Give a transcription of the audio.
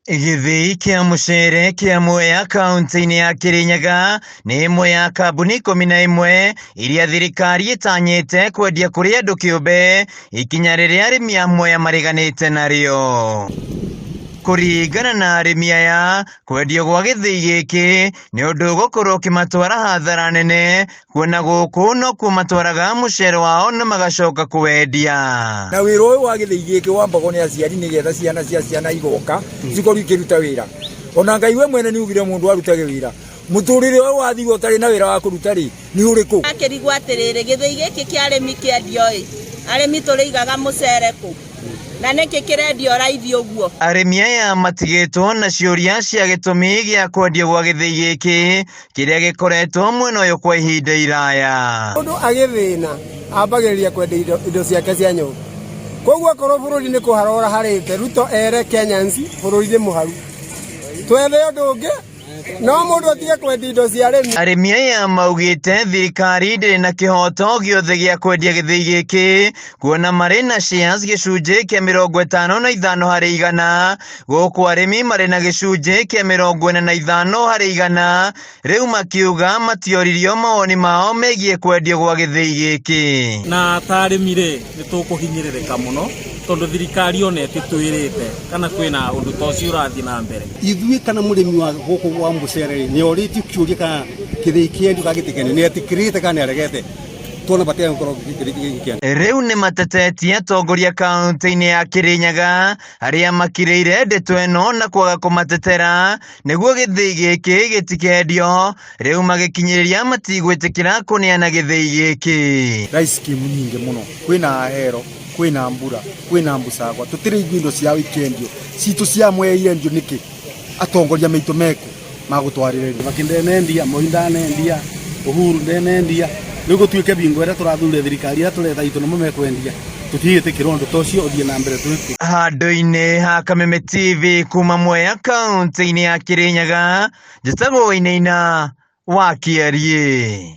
Gĩthĩi kĩa mũcere kĩa Mwea kaunti-inĩ ya Kĩrĩnyaga nĩ ĩmwe ya kambuni 11 iria thirikari ĩtanyĩte kwendia kũrĩ andũ kĩũmbe, ikinya rĩrĩa arĩmi a Mwea mareganĩte narĩo. Kũringana na arĩmi aya, kwendio gwa gĩthĩi gĩkĩ nĩ ũndũ ũgũkorwo ũkĩmatwara hathara nene kuona gũkũ nokuo matwaraga mũcere wao na magacoka kũwendia. Na wĩra ũyũ wa gĩthĩi gĩkĩ wambagwo nĩ aciari nĩgetha ciana cia ciana igoka cikorwo ikĩruta wĩra. Ona Ngai we mwene nĩ ugire mũndũ arutage wĩra. Mũtũrĩre ũyũ wathirwo ũtarĩ na wĩra wa kũruta rĩ, nĩ ũrĩkũ? Akĩrigwo atĩrĩrĩ, gĩthĩi gĩkĩ kĩa arĩmi kĩendio ĩ, arĩmi tũrĩigaga mũcere kũ? Na nĩkĩ kĩrendio raithi ũguo? Arĩmi aya matigĩtwo na ciũria cia gĩtũmi gĩa kwendio gwa gĩthĩi gĩkĩ kĩrĩa gĩkoretwo mwena ũyũ kwa ihinda iraya. Mũndũ agĩthĩna ambagĩrĩria kwendia indo, indo ciake cia nyũmba. Koguo akorwo bũrũri nĩ kũhara ũraharĩte, Ruto ere Kenyans bũrũri nĩ mũharu. Twethe ũndũ ũngĩ no mũndũ atige kwendia indo cia arĩmi. Arĩmi aya maugĩte thirikari ndĩrĩ na kĩhoto gĩothe gĩa kwendia gĩthĩi gĩkĩ kuona marĩ na shares gĩcunjĩ kĩa 55%, gũkũ arĩmi marĩ na gĩcunjĩ kĩa 45%, rĩu makiuga matioririo mawoni mao megiĩ kwendio gwa gĩthĩi gĩkĩ. Na ta arĩmi rĩ, nĩ tũkũhinyĩrĩrĩka mũno tondũ thirikari ona ĩtĩtwĩrĩte kana kwĩna ũndũ ta ũcio ũrathiĩ na mbere. Ithuĩ kana mũrĩmi wa gũkũ wa mũcere rĩ, nĩ orĩtio kĩũria kana kĩthĩi kĩendio kana gĩtikĩendio, nĩ etĩkĩrĩte kana nĩ aregete, tuona batiĩ gũkorwo gĩkĩendio. Rĩu nĩ matetetie atongoria kaunti-inĩ ya Kĩrĩnyaga arĩa makirĩire ndeto ĩno na kwaga kũmatetera nĩguo gĩthĩi gĩkĩ gĩtikendio, rĩu magĩkinyĩrĩria matigwĩtĩkĩra kũneana gĩthĩi gĩkĩ. Rice scheme nyingĩ mũno, kwĩna Ahero, kwĩna Mbura, kwĩna Mbusagwa, tũtirĩ indo ciao ikendio, citũ cia Mwea irendio nĩkĩ? Atongoria maitũ mekũ magũtwarĩrĩria? Kibaki ndenendia, Moi ndanendia, Uhuru ndenendia, rĩu gũtuĩke bingo ĩrĩa tũrathurire thirikari ĩrĩa tũreta itũ nĩmo mekwendia, tũtigĩtĩkĩra ũndũ ta ũcio ũthiĩ na mbere twĩkwo. Handũ-inĩ ha Kameme TV kuma Mwea kaunti-inĩ ya Kĩrĩnyaga, njĩtagwo Wainaina wa Kĩariĩ.